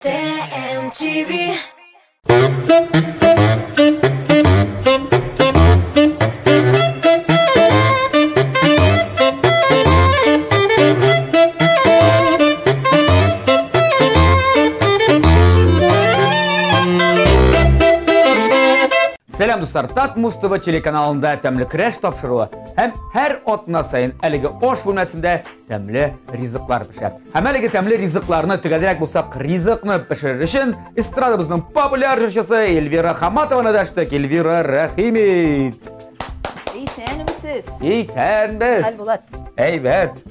TMTV. Сәлам дуслар, Татмус ТВ телеканалында тәмле крәш тапшыруы һәм һәр атна саен әлеге аш бүлмәсендә тәмле ризыклар пешә. Һәм әлеге тәмле ризыкларны төгәлрәк булсак, ризыкны пешерер өчен эстрадабызның популяр җырчысы Эльвира Хаматованы дәштек. Эльвира, рәхим ит. Исәнмесез. Исәнбез. Хәл Булат. Әйбәт.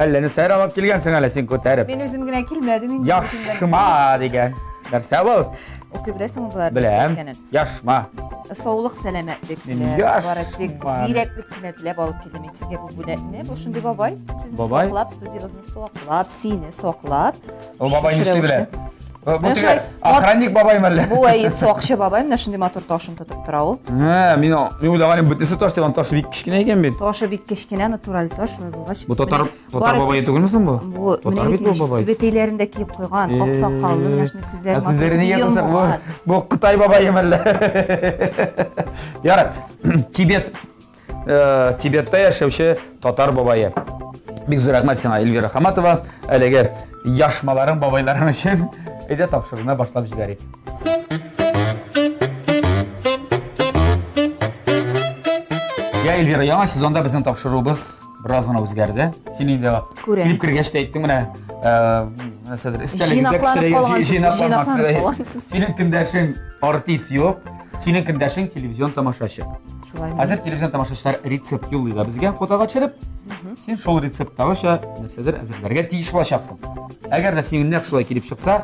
Әллә нәрсә алып килгәнсең әле син күтәреп. Мин үзем генә килмәдем инде. Яшма дигән. Нәрсә был? Укый беләсеңме болар? Беләм. Яшма. Саулык, сәламәтлек Мин теләп, яшь бары тик бар. зирәклек кенә теләп алып килдем мин сезгә бу бүләкне. Бу шундый бабай. Сезне Бабай? саклап, студиягызны саклап, сине саклап. Ул бабай Шушы нишли белә? рәвешле. Бу Менә теге шулай охранник бабай мәллә? Бу әй сакчы бабай, менә шундый матур ташын тотып тора ул. Ә, мин уйлаган идем, бөтенесе таш дигән таш бик кечкенә икән бит. Ташы бик кечкенә, натураль таш, шулай булгач. Бу татар менә татар бары бабае тик түгелме соң бу? Бу Татар менә бит бу бабай. Түбәтәйләрен дә киеп куйган, ак сакаллы, менә шундый күзләре Ә матур. күзләре нигә кысык? Бу, йомган. бу Кытай бабае мәллә? Ярар. Тибет Тибетта яшәүче татар бабае. Бик зур рәхмәт сиңа, Эльвира Хаматова. Әлеге яшмаларың, бабайларың өчен. Әйдә тапшыруны башлап җибәрик. Я, Эльвира, яңа сезонда безнең тапшыруыбыз бераз гына үзгәрде. Син инде Күрәм. килеп кергәч тә әйттең менә, нәрсәдер, өстәлегездә Җыйнакланып кешеләргә калгансыз, җыйнакланмаксыз. җыйнакланып калгансыз. Синең көндәшең артист юк, синең көндәшең телевизион тамашачы. Шулай. Хәзер телевизион тамашачылар рецепт юллый да безгә фотога төшереп, син шул рецепттагыча нәрсәдер әзерләргә тиеш булачаксың. Әгәр дә синең нәкъ шулай килеп чыкса,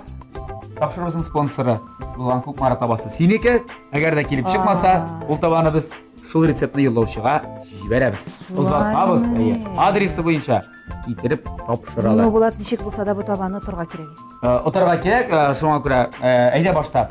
тапшыруыбызның спонсоры булган Кукмара табасы синеке. Әгәр дә килеп чыкмаса, ул табаны без шул рецептны юллаучыга җибәрәбез. Озатабыз, әйе. Адресы буенча китереп тапшыралар. Ну, Булат, ничек булса да бу табаны отырга кирәк. Отырга кирәк, шуңа күрә, әйдә башта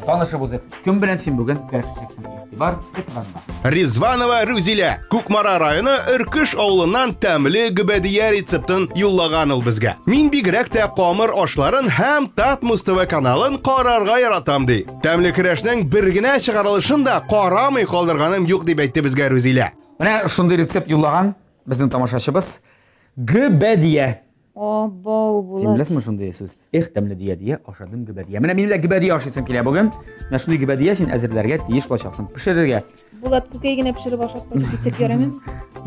танышып узыйк. Кем белән син бүген көрәшәчәксең? Игътибар экранда. Ризванова Рузилә, Кукмара районы Өркеш авылыннан тәмле гөбәдия рецептын юллаган ул безгә. Мин бигрәк тә камыр ашларын һәм Татмус ТВ каналын карарга яратам ди. Тәмле көрәшнең бер генә чыгарылышын да карамый калдырганым юк дип әйтте безгә Рузилә. Менә шундый рецепт юллаган безнең тамашачыбыз. Гөбәдия. Абау, Син Булат. беләсеңме шундый сүз? Эх, тәмле дия дия, ашадым гөбәдия. Менә минем дә гөбәдия ашыйсым килә бүген. Менә шундый гөбәдия син әзерләргә тиеш булачаксың. Пешерергә. Булат, күкәй генә пешереп ашап кайтып китсәк ярыймы?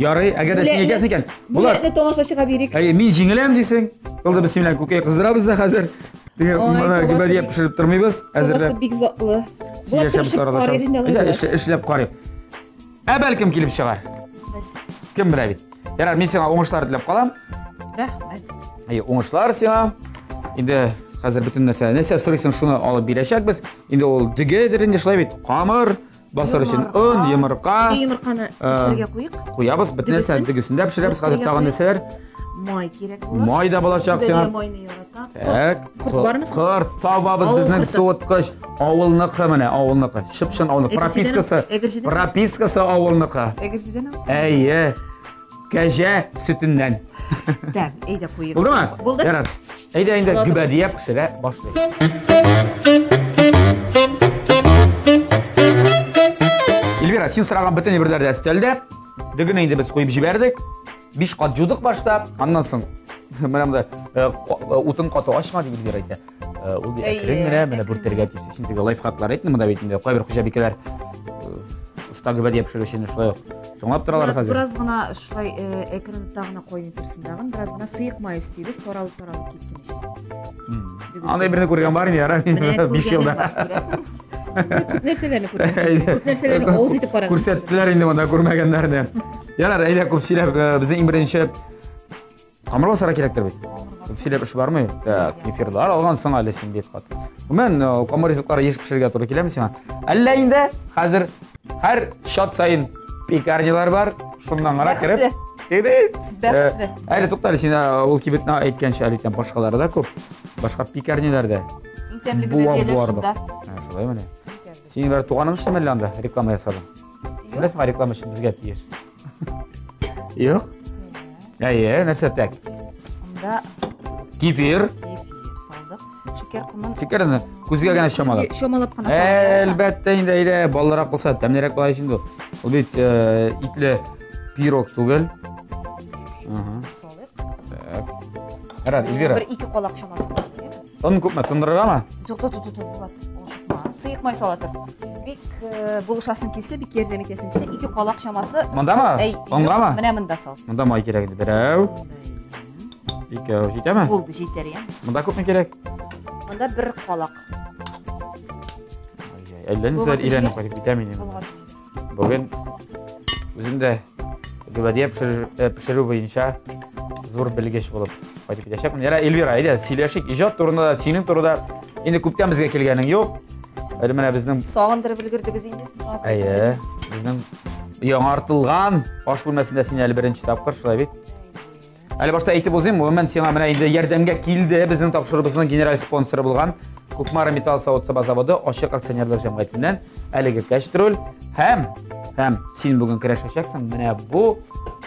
Ярый, әгәр дә син әйтәсең икән, Булат, Бүләкне тамашачыга бирик. әйе, мин җиңеләм дисең. Булды, без синең белән күкәй кыздырабыз да хәзер. Теге Ой, менә табасы гөбәдия бик- пешереп тормыйбыз, әзерләп. Табасы бик затлы. Булат Сөйләшәбез, тырышып карый аралашабыз. инде Әйдә, алай. эшләп карыйк. Ә бәлкем килеп чыгар. Кем белә бит. Ярар, мин сиңа уңышлар теләп калам. Рәхмәт. Әйе, уңышлар сиңа. Инде хәзер бөтен нәрсә, нәрсә сорыйсың, шуны алып бирәчәкбез. Инде ул дөгедер инде шулай бит. Камыр, басыр өчен он, йомырка. Теге йомырканы пешерергә куйык. Куябыз, бөтен нәрсә Дөгесен. дөгесендә пешерәбез. Хәзер Курткага тагын куйык. нәрсәләр? Май кирәк булыр. Май да булачак Гөбәдия сиңа. майны ярата. Так, Корт бармы? Корт табабыз Авыл безнең корты. суыткыч. Авылныкы менә, авылныкы. Чып-чын авылныкы. Әгерҗедән- Пропискасы. Әгерҗедән- Пропискасы авылныкы. Әгерҗедән ал. Әйе. Кәҗә сөтеннән. Так, әйдә куйык. Булдымы? Булды. Ярар. Әйдә инде Булды. гөбәдия пешерә башлыйк. Эльвира, син сораган бөтен әйберләр дә өстәлдә. Дөгене инде без куеп җибәрдек. 5 кат жудык башта, аннан соң менә монда утын каты ачма дип Эльвира әйтә. Ул ди әкрен генә менә бүртергә тиеш. Син теге лайфхаклар әйтме монда бит инде кайбер хуҗабикәләр оста гөбәдия пешерүчене шулай ук тыңлап торалар Булат, хәзер. Бераз гына шулай әкрен утта гына кайный торсын тагын, бераз гына сыек май өстибез, таралып-таралып китсен өчен. Дөгесе. Андай берне күргән бар инде, ярар, Менә 5 күргәнең елда. бар, күрәсең. Күп нәрсәләрне күргәнсең. Күп нәрсәләрне авыз итеп карадың. Күрсәттеләр инде монда күрмәгәннәрне. Ярар, әйдә күп сөйләп, безнең иң беренче камыр басарга кирәктер бит. Күп сөйләп эш бармый. Так, кефирлар алгансың әле син бит кат. Гомумән, камыр ризыклары еш пешерергә туры киләме сиңа? Әллә инде хәзер һәр чат саен пекарнялар бар, шуннан гына кереп. Бәхетле. Бәхетле. Бәхетле. Әле тукта әле син ул кибетне әйткәнче әле икән башкалары да күп. Башка пекарнялар да. Иң тәмле Буа гөбәдияләр буарлык. шунда. Ә, шулай менә. Синең бер туганың эшләмәле әллә анда реклама ясадың. Беләсеңме, реклама өчен безгә тиеш. Юк. Әйе, нәрсә тәк? Анда Кефир. кефир салдык. Шикәр комын. Шикәрне күзгә генә чамалап. Чамалап кына салып. Әлбәттә инде, әйдә, баллырак булса, тәмлерәк була инде ул. Ул бит итле пирог түгел. Салыйк. Так. Ярар, Эльвира. Бер ике калак чамасы. Он күпме, тындырыргамы? Юк, тот, тот, Булат. Сыек май сала тор. Бик булышасың килсә, бик ярдәм итәсең килсә, ике калак чамасы. Мондамы? Оңгамы? Менә монда сал. Монда май кирәк иде. Берәү. Икәү җитәме? Булды, җитәр, я. Монда күпме кирәк? Монда бер калак. Әллә нәрсәләр өйрәнеп кайтып китәм инде. Бүген үзем дә гөбәдия пешерү буенча зур белгеч булып кайтып китәчәкмен. Ярар, Эльвира, әйдә, сөйләшик иҗат турында, синең турында. Инде күптән безгә килгәнең юк. Әле менә безнең сагындырып өлгердегез инде. Әйе, безнең яңартылган аш бүлмәсендә син әле беренче тапкыр, шулай бит? Әле башта әйтеп узыйм, гомумән сиңа менә инде ярдәмгә килде безнең тапшыруыбызның генераль спонсоры булган Кукмара металл савыт-саба заводы ачык акционерлык җәмгыятеннән әлеге кәчтрүл һәм һәм син бүген көрәшәчәксең менә бу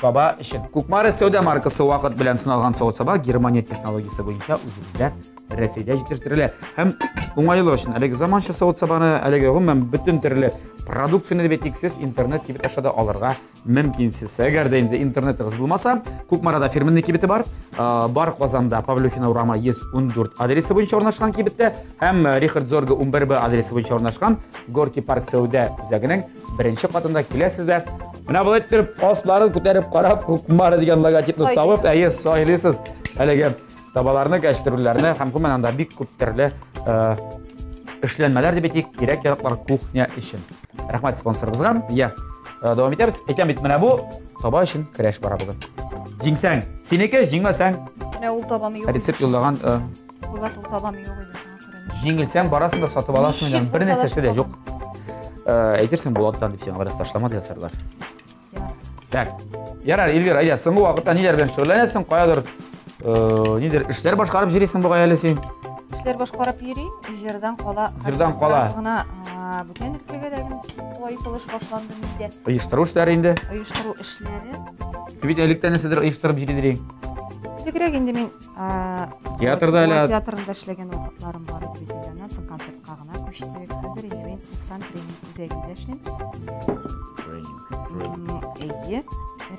таба өчен. Кукмара сәүдә маркасы вакыт белән сыналган савыт-саба Германия технологиясе буенча үзебездә Рәсәйдә җитештерелә. Һәм уңайлы өчен әлеге заманча савыт-сабаны, әлеге гомумән бөтен төрле продукцияне дип әйтик, сез интернет кибет аша да алырга мөмкинсез. Әгәр дә инде интернетыгыз булмаса, Кукмарада фирменный кибете бар. Бар Казанда Павлюхина урамы 114 адресы буенча урнашкан кибеттә һәм Рихард Зорге 11Б адресы буенча урнашкан Горки парк сәүдә үзәгенең беренче катында киләсез дә. Менә болай иттереп асларын күтәреп карап Кукмара дигән логотипны табып, әйе, сайлыйсыз. Әлеге табаларны, кәчтрүлләрне һәм гомумән анда бик күп төрле эшләнмәләр дип әйтик, кирәк-яраклар кухня өчен. Рәхмәт спонсорыбызга. Я, дәвам итәбез. Әйтәм бит, менә бу таба өчен көрәш бара бүген. Җиңсәң, синеке, җиңмәсәң. Менә ул табам юк. Рецепт юллаган. Булат, ул табам юк иде, шуңа күрә. Җиңелсәң, барасың да сатып аласың, Ничек бер булса да нәрсәсе дә шул юк. Әйтерсең, Булаттан дип сиңа бераз ташлама ясарлар. Так. Ярар, Эльвира, әйдә, соңгы вакытта ниләр белән шөгыльләнәсең? Каядыр нидер эшләр башкарып йөрисең бугай әле син? Эшләр башкарып йөрим, җырдан кала. Җырдан кала. Бераз гына бүтән өлкәгә дә тайпылыш башланды миндә. Оештыру эшләре инде. Оештыру эшләре. Син бит электән нәрсәдер оештырып йөридер. Элегрәк инде мин театрда әле театрында эшләгән вакытларым бар иде бит инде. Аннан соң концертка гына күчтек. Хәзер инде мин Иксан тренинг үзәгендә эшлим. Әйе.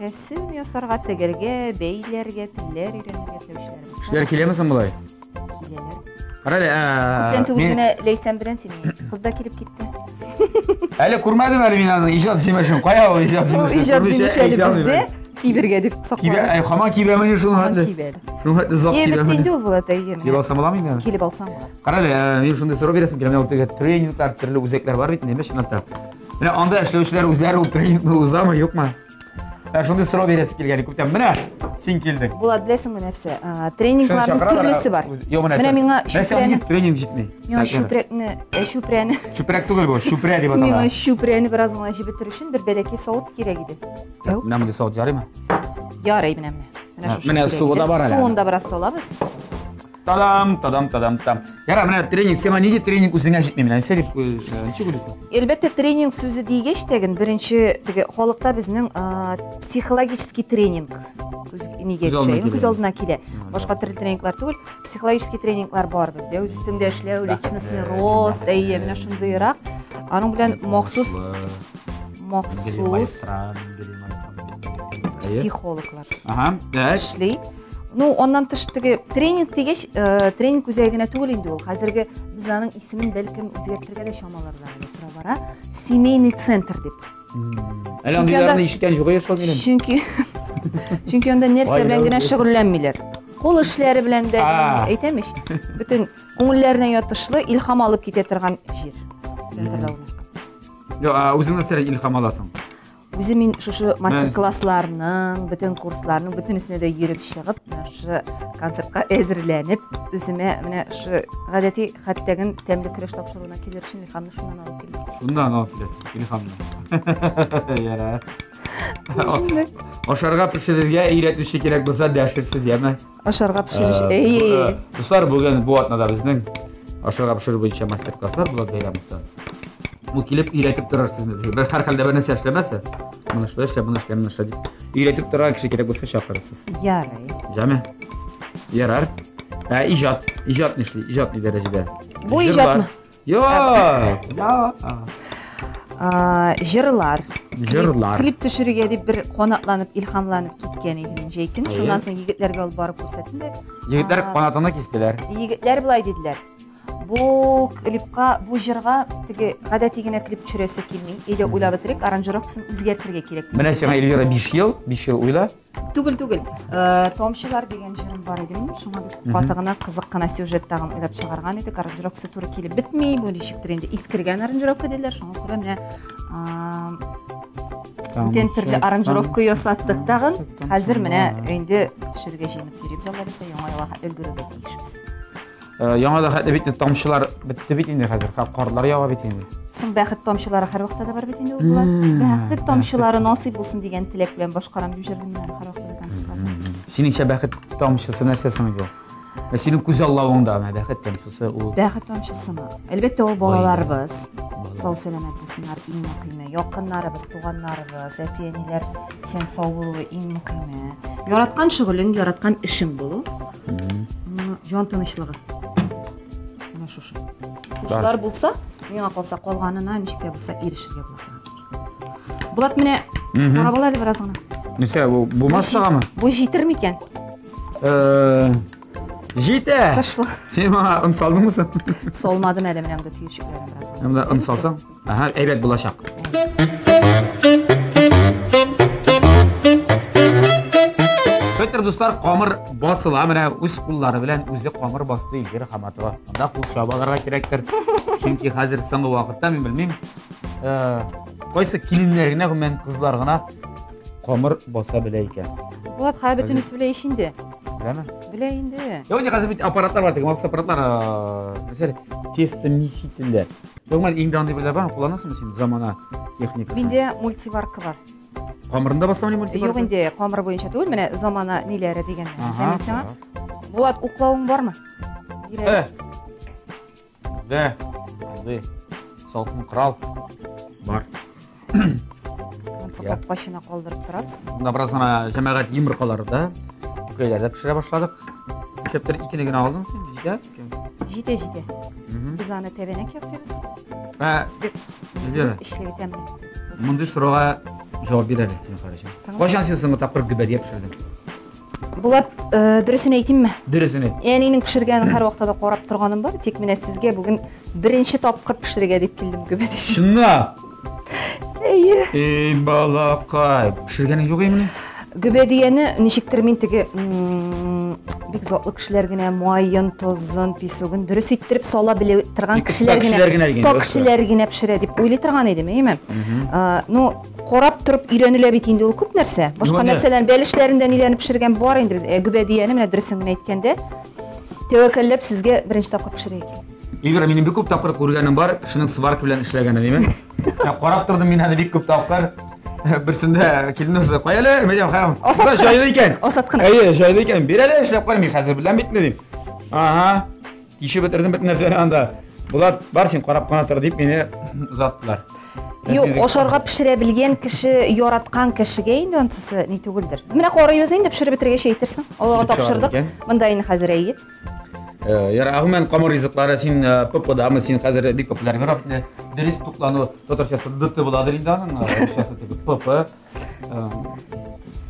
Рәсем ясарга, тегәргә, бәйләргә, телләр өйрәнергә теләүчеләр. Кешеләр киләме соң болай? Киләләр. Кара әле, Күптән түгел генә Ләйсән белән синең кыз да килеп китте. Әле күрмәдем әле мин аның иҗат җимешен. Кая ул иҗат Ул җимеше? иҗат Күрмичә җимеше әле әйтә алмыйм бездә әле. кибергә дип Кибә, саклана. әй, һаман кибәмени шуның Һаман хәтле? кибә әле. Шуның хәтле озак Е, бетте кибәмени? инде ул Булат, әйе. Килеп алсам буламы инде аны? Килеп алсаң була. Кара әле, мин шундый сорау бирәсем килә. Менә ул теге тренинглар, төрле үзәкләр бар бит, инде, чынлап та. Менә анда эшләүчеләр үзләре ул тренингны узамы, юкмы? Ә шундый сорау бирәсе килгән күптән. Менә син килдең. Булат, беләсеңме нәрсә? Тренингларның төрлесе бар. Юк, менә. Менә миңа Нәрсә, чүпрәне. тренинг җитми. Миңа чүпрәкне, чүпрәне. Чүпрәк түгел бу, чүпрә дип атала. Миңа чүпрәне бераз гына җебетер өчен бер бәләкәй савыт кирәк иде. Менә мондый савыт ярыймы? Ярый, менә менә. Менә шушы. Менә суы да бар әле. Суын да бераз салабыз. Тадам, тадам, тадам, там. Ярар, менә тренинг, сиңа нинди тренинг үзеңә җитми? Менә нәрсә дип, ничек уйлыйсың? Әлбәттә, тренинг сүзе дигәч тәген беренче теге халыкта безнең психологический тренинг күз нигә төшә, күз алдына килә. Башка төрле тренинглар түгел, психологический тренинглар бар бездә. Үз өстеңдә эшләү, личностный рост, әйе, менә шундыйрак. Аның белән махсус психологлар эшли. Ну, аннан тыш теге тренинг дигәч, тренинг үзәге генә түгел инде ул. Хәзерге без аның исемен бәлкем үзгәртергә дә чамаларлар әле тора бара. Семейный центр дип. Әле андыйларны ишеткән юк шул минем. Чөнки чөнки анда нәрсә белән генә шөгыльләнмиләр. Кул эшләре белән дә әйтәм ич. Бөтен күңелләренә ятышлы илһам алып китә торган җир. Центрда урнашкан. Юк, үзең нәрсә илһам аласың? Үзе мин шушы мастер-классларның, бөтен курсларның бөтенесенә дә йөреп чыгып, менә шушы концертка әзерләнеп, үземә менә шушы гадәти хәттәген тәмле көрәш тапшыруына килер өчен илһамны шуннан алып килдем. Шуннан алып киләсең илһамны. Ярар. Ашарга пешерергә өйрәтүче кирәк булса, дәшерсез, яме? Ашарга пешерүче. Әй. Дуслар, бүген бу атнада безнең ашарга пешерү буенча мастер-класслар була бәйрәмдә. Ул килеп өйрәтеп торыр сезне. Бер һәр хәлдә бер нәрсә эшләмәсә, моны эшлә, эшлә, моны эшлә, моны эшлә дип өйрәтеп торган кеше кирәк булса чакырырсыз. Ярый. Җәме? Ярар. Ә иҗат, иҗат нишли? Иҗат ни дәрәҗәдә? Бу иҗатмы? Юк, я. Җырлар. Җырлар. Клип төшерергә дип бер канатланып, илһамланып киткән идем мин җәй көне. Шуннан соң егетләргә алып барып күрсәттем дә. Егетләр канатыңны кистеләр. Егетләр болай диделәр. Бу клипка, бу җырга теге гадәти генә клип төшерәсе килми. Әйдә уйлап бетерик, аранжировкасын үзгәртергә кирәк. Менә сиңа Эльвира 5 ел, 5 ел уйла. Түгел, түгел. Томчылар дигән җырым бар иде минем. Шуңа бик каты гына, кызык кына сюжет тагын уйлап чыгарган идек. Аранжировкасы туры килеп бетми. Бу ничектер инде искергән аранжировка диделәр. Шуңа күрә менә бүтән төрле аранжировка ясаттык тагын. Хәзер менә инде төшерергә җыенып йөрибез. Алла бирсә, яңа елга өлгерергә тиешбез. Яңа да хәтле бит тамчылар бетте бит инде хәзер. Карлар ява бит инде. Соң бәхет тамчылары һәрвакытта да бар бит инде ул болар. Бәхет тамчылары насыйп булсын дигән теләк белән башкарам дип җырлыйм мин һәрвакытта да концертларда. Синеңчә бәхет тамчысы нәрсә соң инде ул? Синең күз аллавыңда менә бәхет тамчысы ул. Бәхет тамчысымы? Әлбәттә, ул балаларыбыз. Сау сәламәт булсыннар, иң мөһиме. Якыннарыбыз, туганнарыбыз, әти-әниләр исән сау булуы иң мөһиме. Яраткан шөгылең, яраткан эшең булу. Җан тынычлыгы. Менә шушы. Шушылар булса, миңа калса, калганына ничек тә булса ирешергә була. Булат, менә карап ал әле бераз гына. Нәрсә, бу бу массагамы? Бу җитер микән? Җитә. Тышлык. Син моңа он салдыңмы соң? Салмадым әле, менә монда төерчекләрен бераз гына. Монда он салсаң, аһа, әйбәт булачак. Петр дуслар, камыр басыла, менә үз куллары белән үзе камыр басты Эльвира Хаматова. Монда кул чабаларга кирәктер. Чөнки хәзер соңгы вакытта мин белмим, кайсы киленнәр генә, гомумән кызлар гына камыр баса белә икән. Булат, хәзер бөтенесе белә ич инде. Беләме? Белә инде. Юк, инде хәзер бит аппаратлар бар, теге махсус аппаратлар, мәсәлән, тесто месительләр. Гомумән, инде андый берләр бармы? Кулланасыңмы син замана техникасын? Миндә мультиварка бар. Камырын да басамы мультиварка? Юк инде, камыр буенча түгел, менә замана ниләре дигән. Мин сиңа. Булат, уклавың бармы? Э. Бездә андый салкын корал бар. Монсы капкачына калдырып торабыз. Монда бераз гына җәмәгать йомыркалары да, күкәйләр дә пешерә башладык. Нишләптер икене генә алдың син, җитә? Җитә, җитә. Без аны тәбәнәк ясыйбыз. Ә, Эльвира. Эчлеге тәмле. Мондый сорауга җавап бир әле, син карашың. Кайчан син соңгы тапкыр гөбәдия пешердең? Булат, дөресен әйтимме? Дөресен әйт. Әнинең пешергәнен һәрвакытта да карап торганым бар, тик менә сезгә бүген беренче тапкыр пешерергә дип килдем гөбәдия. Чынлап? Әйе. Эй, балакай, пешергәнең юк имени? Гөбәдияне ничектер мин теге бик затлы кешеләр генә майын, тозын, песогын дөрес иттереп сала белә торган кешеләр генә, оста кешеләр генә пешерә дип уйлый торган идем, әйеме? Ну, карап торып өйрәнелә бит инде ул күп нәрсә. Башка нәрсәләрне, бәлешләрен дә ниләрне пешергән бар инде без. Ә гөбәдияне менә дөресен генә әйткәндә, тәвәккәлләп сезгә беренче тапкыр пешерергә килдем. Игорь, минем бик күп тапкыр күргәнем бар, кешенең сварка белән эшләгәнен, әйеме? Ә карап тордым мин аны бик күп тапкыр. Берсендә килдем дә, кая әле, мәдәм, хәм. Асат җайлы икән. Асат кына. Әйе, җайлы икән. Бир әле, эшләп карыйм, мин хәзер беләм бит дим. Ага. Тишеп бетердем бөтен нәрсәне анда. Булат, бар син карап кына тор дип мине озаттылар. Юк, ашарга пешерә белгән кеше, яраткан кешегә инде анысы ни түгелдер. Менә карыйбыз инде, пешереп бетергәч әйтерсең. Аллага тапшырдык. Монда инде хәзер әйе. Яра, гомумән камыр ризыклары син ППдамы, син хәзер бик популяр бер дөрес туклану татарчасы ДТ буладыр инде аның, русчасы теге ПП.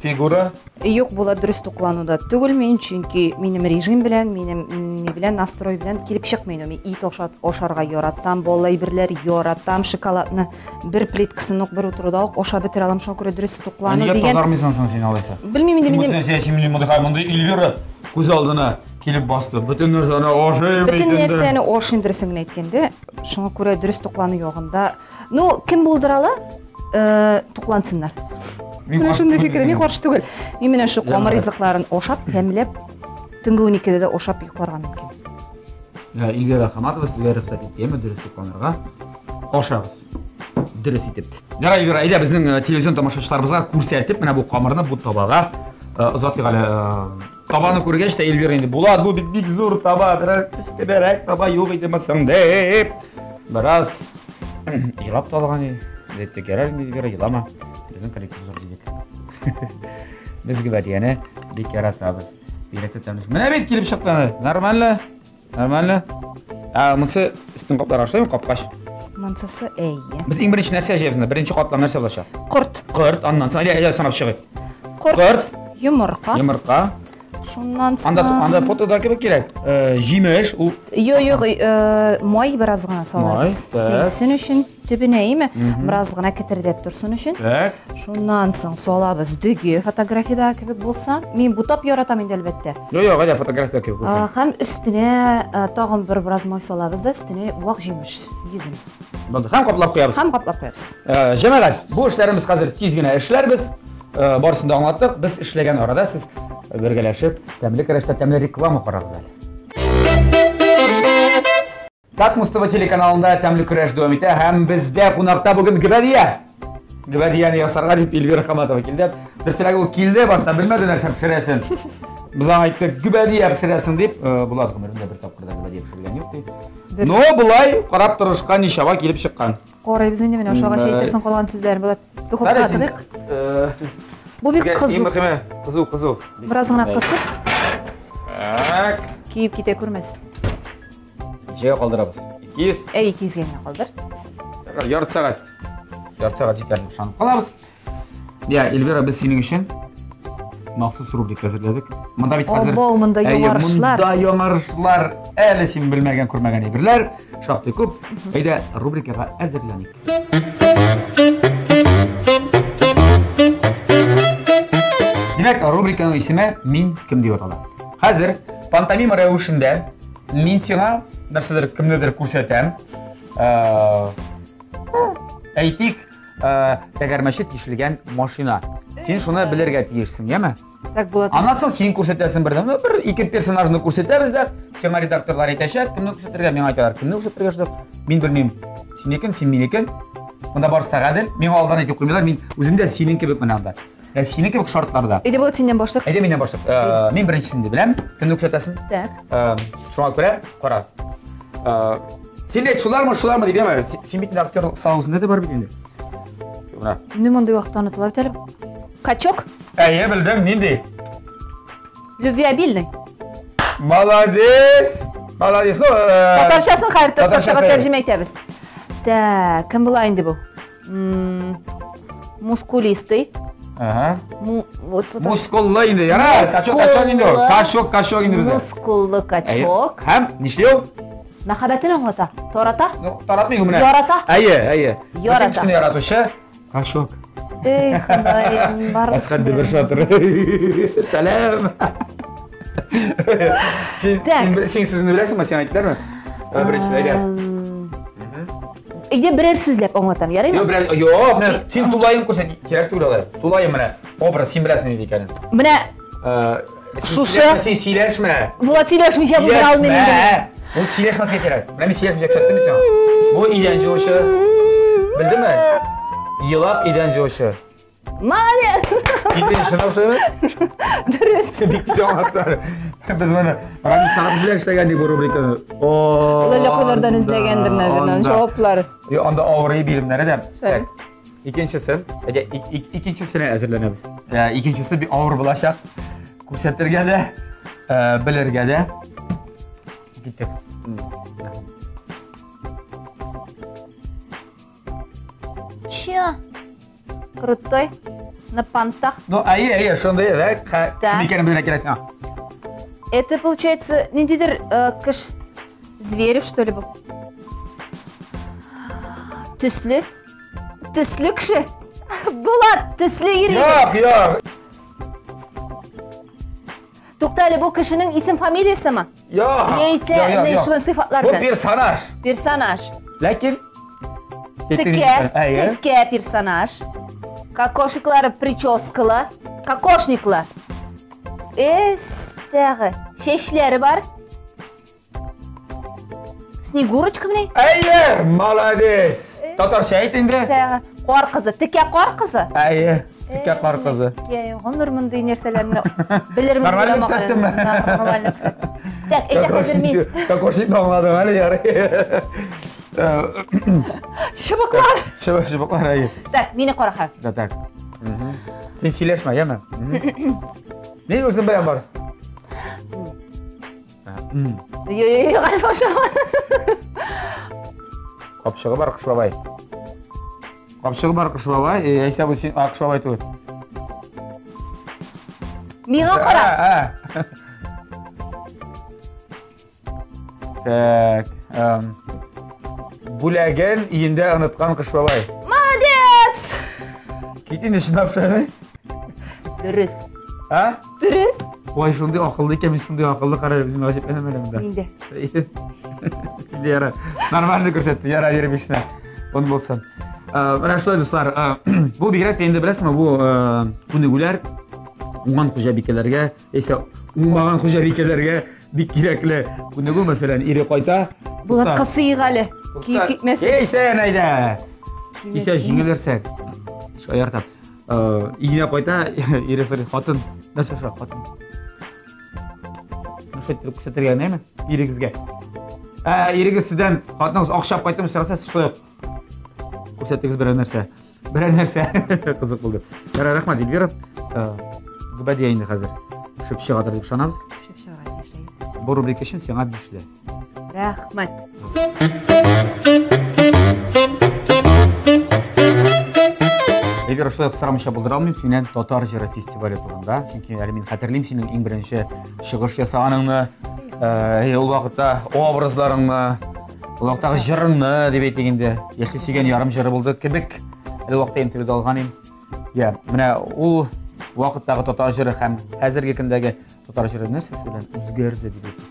Фигура. Юк, була дөрес туклануда түгел мин, чөнки минем режим белән, минем ни белән, настрой белән килеп чыкмый инде. Мин ит ашарга яратам, баллы әйберләр яратам, шоколадны бер плиткасын ук бер утыруда ук ашап бетерә алам. Шуңа күрә дөрес туклану дигән. Нигә тазармыйсың соң син алайса? Белмим инде минем. Мондый Эльвира күз алдына килеп басты. Бөтен нәрсәне ашыйм. Бөтен нәрсәне ашыйм дөресен генә әйткәндә. Шуңа күрә дөрес туклану ягында. Ну, кем булдыра ала, туклансыннар. Менә шундый фикер, мин каршы түгел. Мин менә шу камыр ризыкларын ашап, тәмләп, төнге 12-дә дә ашап йокларга мөмкин. Эльвира Хаматова сезгә рөхсәт итәме дөрес тукланырга? Ашагыз. Дөрес итеп. Ярай, Эльвира, әйдә безнең телевизион тамашачыларыбызга күрсәтеп, менә бу камырны бу табага озатыйк әле. Табаны күргәч тә Эльвира инде, Булат, бу бит бик зур таба, бераз кечкенәрәк таба юк идеме соң дип, бераз елап та алган иде. Әйттек, ярар инде, Эльвира, елама. Безнең коллектив зур дидек. Без гөбәдияне бик яратабыз. Бигрәк тә тәмле. Менә бит килеп чыкты аны. Нормально. Нормально. Ә монысы өстен капларга шулаймы капкач? Монсысы әйе. Без иң беренче нәрсә җыябыз? Беренче катлам нәрсә булачак? Корт. Корт, аннан соң әйдә, әйдә санап чыгыйк. Корт. Корт. Йомырка. Йомырка. Шуннан соң. Анда анда фотода кебек кирәк. Җимеш, ул Йо, юк, май бераз гына салабыз. Сеңсен өчен төбенә име? Бераз гына кетердәп торсын өчен. Так. Шуннан соң салабыз дөге фотографиядә кебек булса. Мин бутап яратам инде әлбәттә. Йо, юк, әйдә фотография кебек булсын. Һәм өстенә тагын бер бераз май салабыз да, өстенә вак җимеш, йөзем. Булды. Һәм каплап куябыз. Һәм каплап куябыз. Җәмәгать, бу эшләребез хәзер тиз генә эшләрбез. Барысын да аңлаттык. Без эшләгән арада сез бергәләшеп тәмле көрәштә тәмле реклама карагыз әле. Татмус ТВ телеканалында тәмле көрәш дәвам итә һәм бездә кунакта бүген Гөбәдия. Гөбәдияне ясарга дип Эльвира Хаматова килде. Дөресрәге ул килде, башта белмәде нәрсә пешерәсен. Без аңа әйттек, Гөбәдия пешерәсең дип, Булат гомерендә бер тапкыр да гөбәдия пешергән юк ди. Но болай карап торышка ничава килеп чыккан. Карыйбыз инде менә ашагач әйтерсең калган сүзләрен. Булат, духовкага тыгыйк. Бу бик кызу. Иң мөһиме, кызу, кызу. Бераз гына кысып. Так. Киеп китә күрмәс. Ничәгә калдырабыз? 200. Әй, 200 генә калдыр. Ярты сәгать. Ярты сәгать җитәр дип ышанып калабыз. Я, Эльвира, без синең өчен махсус рубрика әзерләдек. Монда бит хәзер Абау, монда яңарышлар. Монда яңарышлар. Әле син белмәгән, күрмәгән әйберләр шактый күп. Әйдә, рубрикага әзерләник. Димәк, рубриканың исеме Мин кем дип атала. Хәзер пантомима рәвешендә мин сиңа нәрсәдер, кемнедер күрсәтәм. Әйтик, тәгәрмәче тишелгән машина. Син шуны белергә тиешсең, яме? Так, Булат. Аннан соң син күрсәтәсең бердәм. Ну, бер ике персонажны күрсәтәбез дә, сиңа редакторлар әйтәчәк, кемне күрсәтергә, миңа әйтәләр, кемне күрсәтергә шул. Мин белмим. Синекен, син минекен. Монда барысы да гадел. Миңа алдан әйтеп куймыйлар. Мин үзем дә синең кебек менә анда. Ә синең кебек шартларда. Әйдә, Булат, синнән башлыйк. Әйдә, миннән башлыйк. Мин беренчесен дә беләм. Кемне күрсәтәсең? Так. Шуңа күрә, кара. Син әйт, шулармы, шулармы дип, яме? Син бит инде актер осталыгы үзендә дә бар бит инде. Менә. Инде мондый вакытта онытыла бит әле. Качок? Әйе, белдем, нинди? Любвеобильный. Молодец! Молодец. Ну, татарчасын хәзер татарчага татарчасы. тәрҗемә итәбез. Так, кем була инде бу? Мускулистый. Ага. Вот тут Мускуллы инде, яра, качок, качок инде ул. Мускуллы. Качок, качок инде бездә. Мускуллы качок. Әйе. Һәм нишли ул? Мәхәббәтен аңлата. Тарата. Ну, таратмый ул менә. Ярата. Әйе, әйе. Ярата. Бөтен кешене яратучы качок. Эй, Ходаем, барлык Әсхәт Дебер шатыры. Сәлам. Син, Так. син, син сүзне беләсеңме? Син әйттеләрме? Беренче, әйдә. Әйдә берәр сүзләп аңлатам, ярыймы? Юк, берәр, юк, менә син тулаем күрсәт, кирәк түгел алай. Тулаем менә образ, син беләсең нинди икәнен. Менә Шушы син сөйләшмә. Булат сөйләшмичә булдыра алмыйм инде. Ул сөйләшмәскә кирәк. Менә мин сөйләшмичә күрсәттем сиңа. Бу идән җуучы. Белдеңме? Елап идән җуучы. Молодец! Китте чынлап шулаймы? Дөрес. Бик тиз аңлаттылар. Без моны Рамил Шарапов белән эшләгән бу рубриканы. О! Ул әллә кайлардан эзләгәндер, наверное, җаваплар. Йо, анда авырый биремнәре дә. Шәл. Так. Икенчесе. Әйдә, икенчесенә әзерләнәбез. Икенчесе бик авыр булачак. Күрсәтергә дә, белергә дә. Киттек. Че? Крутой. На понтах. Ну, әйе, әйе, шундый, да, Так. кем икәнен белергә кирәк сиңа. Это, получается, ниндидер кыш Зверев, что ли, был? Төсле. Төсле кеше. Булат, төсле йөри. Юк, юк. Тукта әле, бу кешенең исем фамилиясеме? Юк. Яисә Юк, юк, юк. шуның сыйфатлары Бу белән. персонаж. Персонаж. Ләкин Текә, Әйе. текә персонаж. Кокошниклары прическалы, кокошниклы. Эстәгы, чәчләре бар. Снегурочка менә. Әйе, молодец. Татарча әйт инде. Эстәгы, кар кызы, текә кар кызы. Әйе, текә кар кызы. Текә, гомер мондый нәрсәләрне белермен Нормально уйламаган. күрсәттеңме? Нормально күрсәттем. Так, әйдә хәзер мин. Кокошникны аңладым әле, ярый. Чыбыклар. Чыбык, чыбыклар, әйе. Так, мине кара хәзер. Да, так. Син сөйләшмә, яме? Мин үзем белән бар. Юк, әле ашамадым. Капчыгы бар Кыш бабай. Капчыгы бар Кыш бабай, яисә бу син, Кыш бабай түгел. Миңа кара. Так, бүләген өендә оныткан Кыш бабай. Молодец! Кит инде чынлап шулай. Дөрес. А? Дөрес. Ой, шундый акыллы икән, мин шундый акыллы карар, үземә гаҗәпләнәм әле монда. Инде. Син дә яра. Нормально күрсәтте, яра биреп ишенә. Он булсын. Менә шулай, дуслар, бу бигрәк тә инде беләсеңме, бу күнегүләр уңган хуҗабикәләргә, яисә уңмаган хуҗабикәләргә бик кирәкле күнегү, мәсәлән, ире кайта. Булат кысыйк әле. Киеп китмәсен. Эй, сен әйдә. Кисә җиңелерсәк. Шаяртап. Өенә кайта, ире сорый, хатын, нәрсә сора, хатын? Нәрсә итеп күрсәтергә әйме? Ирегезгә. Ә, ирегез сездән хатыныгыз акча алып кайтымы сораса, сез шулай күрсәтегез берәр нәрсә. Берәр нәрсә кызык булды. Ярар, рәхмәт, Эльвира. Гөбәдия инде хәзер. Шып чыгадыр дип ышанабыз. Шып чыгарга тиеш. Бу рубрика өчен сиңа бишле. Рәхмәт. Эльвира, шулай ук сорамыйча булдыра алмыйм синнән татар җыры фестивале турында. Чөнки әле мин хәтерлим синең иң беренче чыгыш ясаганыңны, ул вакытта образларыңны, ул вакыттагы җырыңны дип әйтик инде. Яшьли сөйгән ярым җыры булды кебек. Әле вакытта интервью алган идем. Я, менә ул вакыттагы татар җыры һәм хәзерге көндәге татар җыры нәрсәсе белән үзгәрде дип әйтик.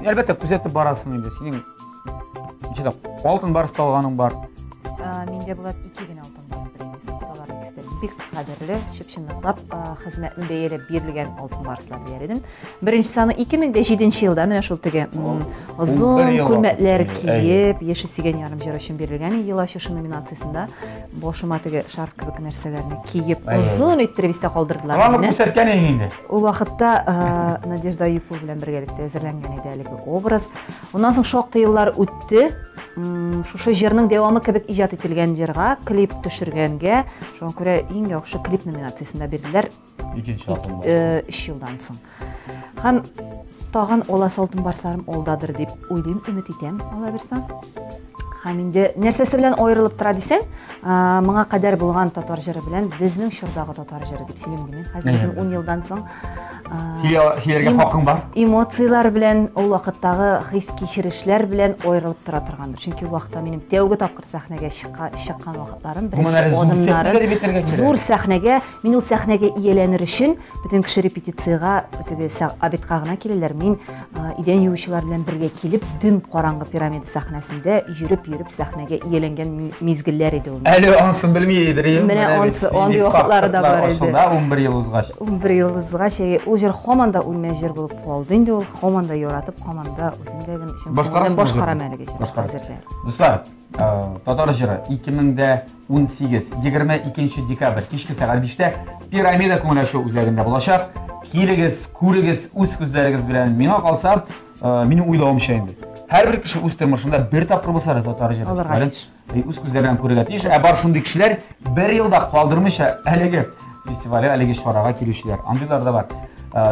Син әлбәттә күзәтеп барасың инде. Синең ничә дә алтын барс алганың бар. Миндә Булат ике генә алтын барс премиясе. Алар икесе дә бик кадерле, чып-чынлап хезмәтен бәяләп бирелгән алтын барслар дияр идем. Беренче саны 2007 елда менә шул теге озын күлмәкләр киеп, яши сөйгән ярым җыр өчен бирелгән ел ачышы номинациясендә башыма теге шарф кебек нәрсәләрне киеп, озын иттереп истә калдырдылар. Аларны күрсәткән идең инде. Ул вакытта Надежда Аюпова белән бергәлектә әзерләнгән иде әлеге образ. Уннан соң шактый еллар үтте. Шушы җырның дәвамы кебек иҗат ителгән җырга клип төшергәнгә, шуңа күрә иң яхшы клип номинациясендә бирделәр. Икенче алтын барс. Өч елдан соң. Һәм тагын аласы алтын барсларым алдадыр дип уйлыйм, өмет итәм, ала бирсә. Һәм инде нәрсәсе белән аерылып тора дисәң, моңа кадәр булган татар җыры белән безнең чордагы татар җыры дип сөйлим мин. Хәзер үзем 10 елдан соң сөйләргә хакың бар. Эмоцияләр белән, ул вакыттагы хис-кичерешләр белән аерылып тора торгандыр. Чөнки ул вакытта минем тәүге тапкыр сәхнәгә чыккан вакытларым, беренче адымнарым. Зур сәхнәгә, мин ул сәхнәгә ияләнер өчен бөтен кеше репетициягә, теге обедка гына киләләр. Мин идән юучылар белән бергә килеп, дөм караңгы пирамида сәхнәсендә йөреп-йөреп сәхнәгә ияләнгән мизгелләр иде ул. Әле ансын белми идер. Менә ансы, андый вакытлары да бар иде. 11 ел узгач. 11 ел узгач, ул җыр һаман да үлмәс җыр булып калды инде ул, һаман да яратып, һаман да үзем дә генә башкарам әлеге җырны хәзер дә. Дуслар, татар җыры 2018 22 декабрь кичке сәгать 5-тә Пирамида күңел ачу үзәгендә булачак. Килегез, күрегез үз күзләрегез белән. Миңа калса, минем уйлавымча инде. Һәрбер кеше үз тормышында бер тапкыр булса да татар җыры фестивален үз күзләре белән күрергә тиеш. Ә бар шундый кешеләр бер ел да калдырмыйча әлеге фестивальгә, әлеге чарага килүчеләр. Андыйлар да бар.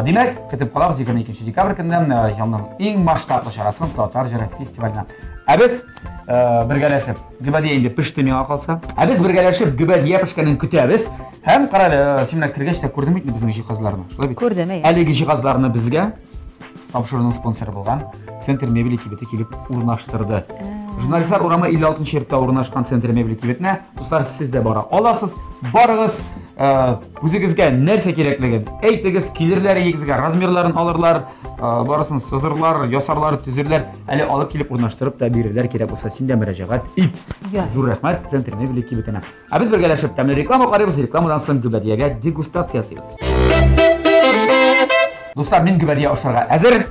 Димәк, көтеп калабыз 22 декабрь көнне елның иң масштаблы чарасын татар җыры фестиваленә. Ә без бергәләшеп, гөбәдия инде пеште миңа калса. Ә без бергәләшеп гөбәдия пешкәнен көтәбез. Һәм кара әле, син менә кергәч тә күрдең бит безнең җиһазларны. Шулай бит? Күрдем, әйе. Әлеге җиһазларны безгә тапшыруның спонсоры булган Центр мебели кибете килеп урнаштырды. Журналистлар урамы 56 йортта урнашкан Центр мебели кибетенә, дуслар, сез дә бара аласыз. Барыгыз, үзегезгә нәрсә кирәклеген әйтегез, килерләр өегезгә, размерларын алырлар, барысын сызырлар, ясарлар, төзерләр, әле алып килеп урнаштырып та бирерләр, кирәк булса, син дә мөрәҗәгать ит. Зур рәхмәт Центр мебели кибетенә. Ә без бергәләшеп тәмле реклама карыйбыз, рекламадан соң гөбәдиягә дегустация ясыйбыз. Дуслар, мин гөбәдия ашарга әзер.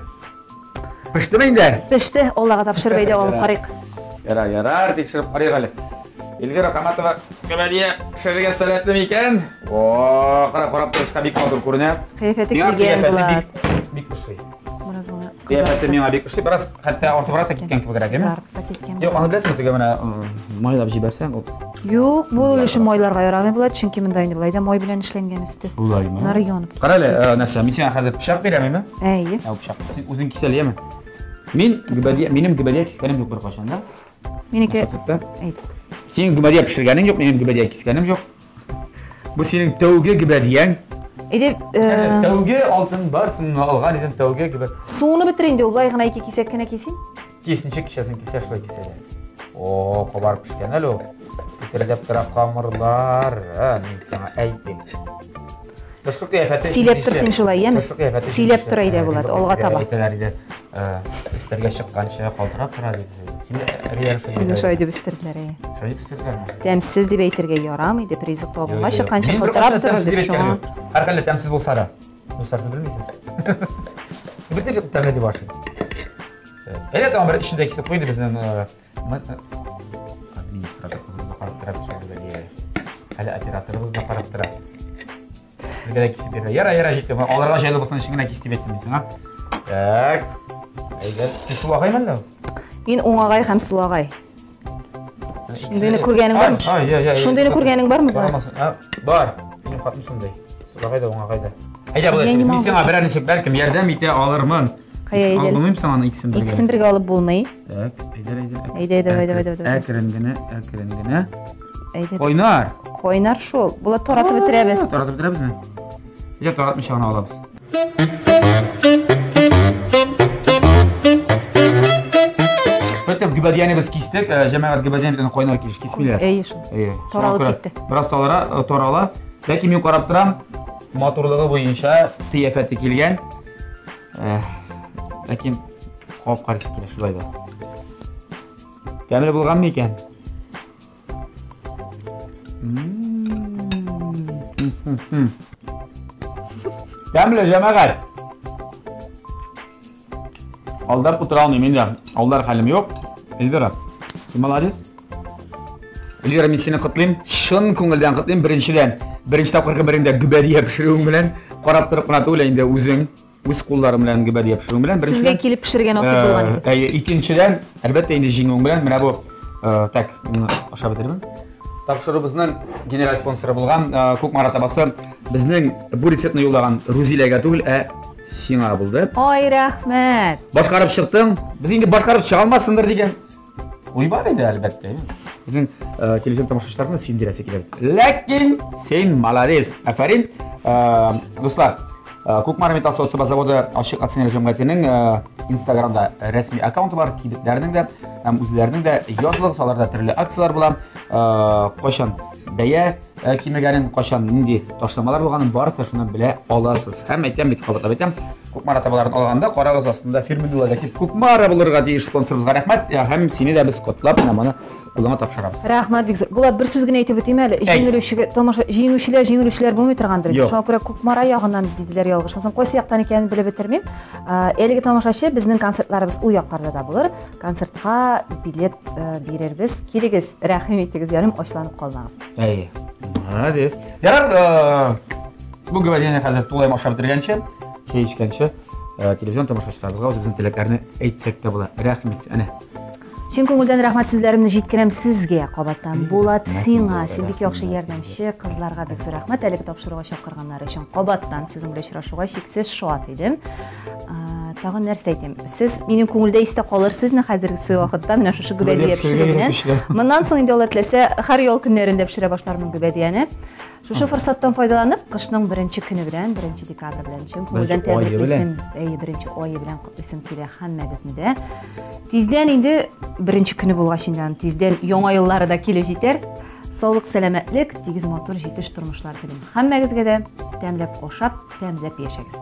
Пештеме инде? Пеште, Аллага тапшырып әйдә алып карыйк. Ярар, ярар, тикшереп карыйк әле. Эльвира Хаматова гөбәдия пешерергә сәләтле микән? О, карап, карап торышка бик матур күренә. Кыяфәте килгән була. Бик ошый. Кыяфәте миңа бик ошый, бераз хәтта артыбрак та киткән кебегрәк, әйме? Кызарып та киткән. Юк, аны беләсеңме, теге менә майлап җибәрсәң, ул. Юк, бу өлешен майларга ярамый була, чөнки монда инде болай да май белән эшләнгән өсте. Шулаймы? Нары янып. Кара әле, нәрсә, мин сиңа хәзер пычак бирәм, әйме? Әйе. Ә, пычак. Син үзең кисәл, яме? Мин гөбәдия, минем гөбәдия кискәнем юк беркайчан да. Минеке. Әйт. Синең гөбәдия пешергәнең юк, минем гөбәдия кискәнем юк. Бу синең тәүге гөбәдияң. Әйдә, тәүге алтын барсын алган идем, тәүге гөбә. Суны бетер инде, ул былай гына ике кисәк кенә кисин. Кис, ничек кисәсең, кисә шулай кисә. О, кабарып пешкән әле ул. Кетердәп тора камырлар. Мин сиңа әйтим. Тышкы кыяфәте. Сөйләп тор син шулай, яме? Сөйләп тор әйдә, Булат, алга таба. Әйтәләр иде, өстәлгә чыкканчы калтырап тора дип. Безне шулай дип үстерделәр, әйе. Шулай дип үстерделәрме? Тәмсез дип әйтергә ярамый дип, ризык табынга чыкканчы калтырап торыр дип шуңа. Һәрхәлдә тәмсез булса да. Дуслар, сез белмисез. Бөтен ризык тәмле дип ашый. Әйдә, тагын бер эчендә кисеп куйды безнең администратор кызыбыз да карап тора, бит әле операторыбыз да карап тора. Безгә дә кисеп бирде. Яра, яра, җитте. Аларга җайлы булсын өчен генә кис дип әйттем мин сиңа. Так. Әйдә. Син сулагай мәллә? Мин уңагай һәм сулагай. Шундыйны күргәнең бармы? Ай, ай, ай. Шундыйны күргәнең бармы? Бар. Минем хатыным шундый. Сулагай да, уңагай да. Әйдә, болай. Мин сиңа берәр ничек бәлкем ярдәм итә алырмын. Кая әйдә? Алып булмыймы соң аны икесен бергә? Икесен бергә алып булмый. Так, әйдә, әйдә. Әйдә, әйдә, әйдә, әйдә, әйдә. Әкрен генә, әкрен генә. Әйдә. Кайнар. Кайнар шул. Була таратып бетерәбез. Таратып бетерәбезме? Әйдә, таратмыйча гына алабыз. Бөтен гөбәдияне без кистек. Җәмәгать гөбәдияне бит кайнар килеш кисмиләр. Әйе шул. Әйе. Таралып китте. Бераз тарала, тарала. Ләкин мин карап торам, матурлыгы буенча кыяфәте килгән. Ләкин кап карысы килә шулай да. Тәмле булганмы икән? Тәмле, җәмәгать. Алдап утыра алмыйм инде. Алдар хәлем юк. Эльвира, син молодец. Эльвира, мин сине котлыйм. Чын күңелдән котлыйм. Беренчедән, беренче тапкыр гомереңдә гөбәдия пешерүең белән карап торып кына түгел, инде үзең үз кулларың белән гөбәдия пешерүең белән. Сезгә килеп пешергән насыйп булган иде. Әйе, икенчедән, әлбәттә инде җиңүең белән менә бу так, моны ашап бетерермен. Тапшыруыбызның генераль спонсоры булган Кукмара табасы безнең бу рецептны юллаган Рузиләгә түгел, ә сиңа булды. Ой, рәхмәт. Башкарып чыктың. Без инде башкарып чыга алмассыңдыр дигән уй бар иде, әлбәттә. Безнең телевизор тамашачыларны сөендерәсе килә. Ләкин син молодец. Афәрин. Дуслар, Кукмара металл савыт-саба заводы ачык акционер җәмгыятенең Инстаграмда рәсми аккаунты бар, кибетләрнең дә һәм үзләренең дә язылыгыз, аларда төрле акцияләр була. Кайчан бәя кимегәнен, кайчан нинди ташламалар булганын барысы шуны белә аласыз. Һәм әйтәм бит, кабатлап әйтәм, Кукмара табаларын алганда карагыз астында фирменный логотип Кукмара булырга тиеш. Спонсорыбызга рәхмәт. Һәм сине дә без котлап, менә моны кулыңа тапшырабыз. Рәхмәт бик зур. Булат, бер сүз генә әйтеп үтим әле. Җиңелүчегә тамаша, җиңүчеләр, җиңелүчеләр булмый торгандыр. Шуңа күрә Кукмара ягыннан диделәр ялгышмасам. Кайсы яктан икәнен белеп бетермим. Әлеге тамашачы безнең концертларыбыз ул якларда да булыр. Концертка билет бирербез. Килегез, рәхим итегез, ярым ачланып калмагыз. Әйе. Молодец. Ярар, бу гөбәдияне хәзер тулаем ашап бетергәнче, чәй эчкәнче, телевизион тамашачыларыбызга үзебезнең теләкләрне әйтсәк тә була. Рәхим ит, әнә. Чын күңелдән рәхмәт сүзләремне җиткерәм сезгә кабаттан. Булат, сиңа, син бик яхшы ярдәмче, кызларга бик зур рәхмәт әлеге тапшыруга чакырганнары өчен. Кабаттан сезнең белән очрашуга чиксез шат идем. Тагын нәрсә әйтим? Сез минем күңелдә истә калырсызны хәзерге вакытта менә шушы гөбәдия пешерү белән. Моннан соң инде Алла теләсә, һәр ял көннәрендә пешерә башлармын гөбәдияне. Шушы форсаттан файдаланып, кышның беренче көне белән, 1 декабрь белән чын күңелдән тәбриклисем, әйе, беренче айы белән котлыйсым килә һәммәгезне дә. Тиздән инде беренче көне булгач инде аны тиздән яңа еллары да килеп җитәр. Саулык, сәламәтлек, тигез матур җитеш тормышлар телим. Һәммәгезгә дә тәмләп ашап, тәмләп яшәгез.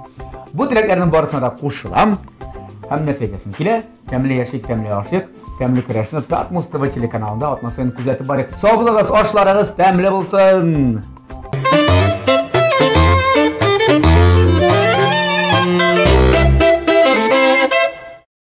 Бу теләкләрнең барысына да кушылам. Һәм нәрсә әйтәсем килә? Тәмле яшик, тәмле ашыйк. Тәмле көрәшне Татмус ТВ телеканалында атна саен күзәтеп барыйк. Сау булыгыз, ашларыгыз тәмле булсын!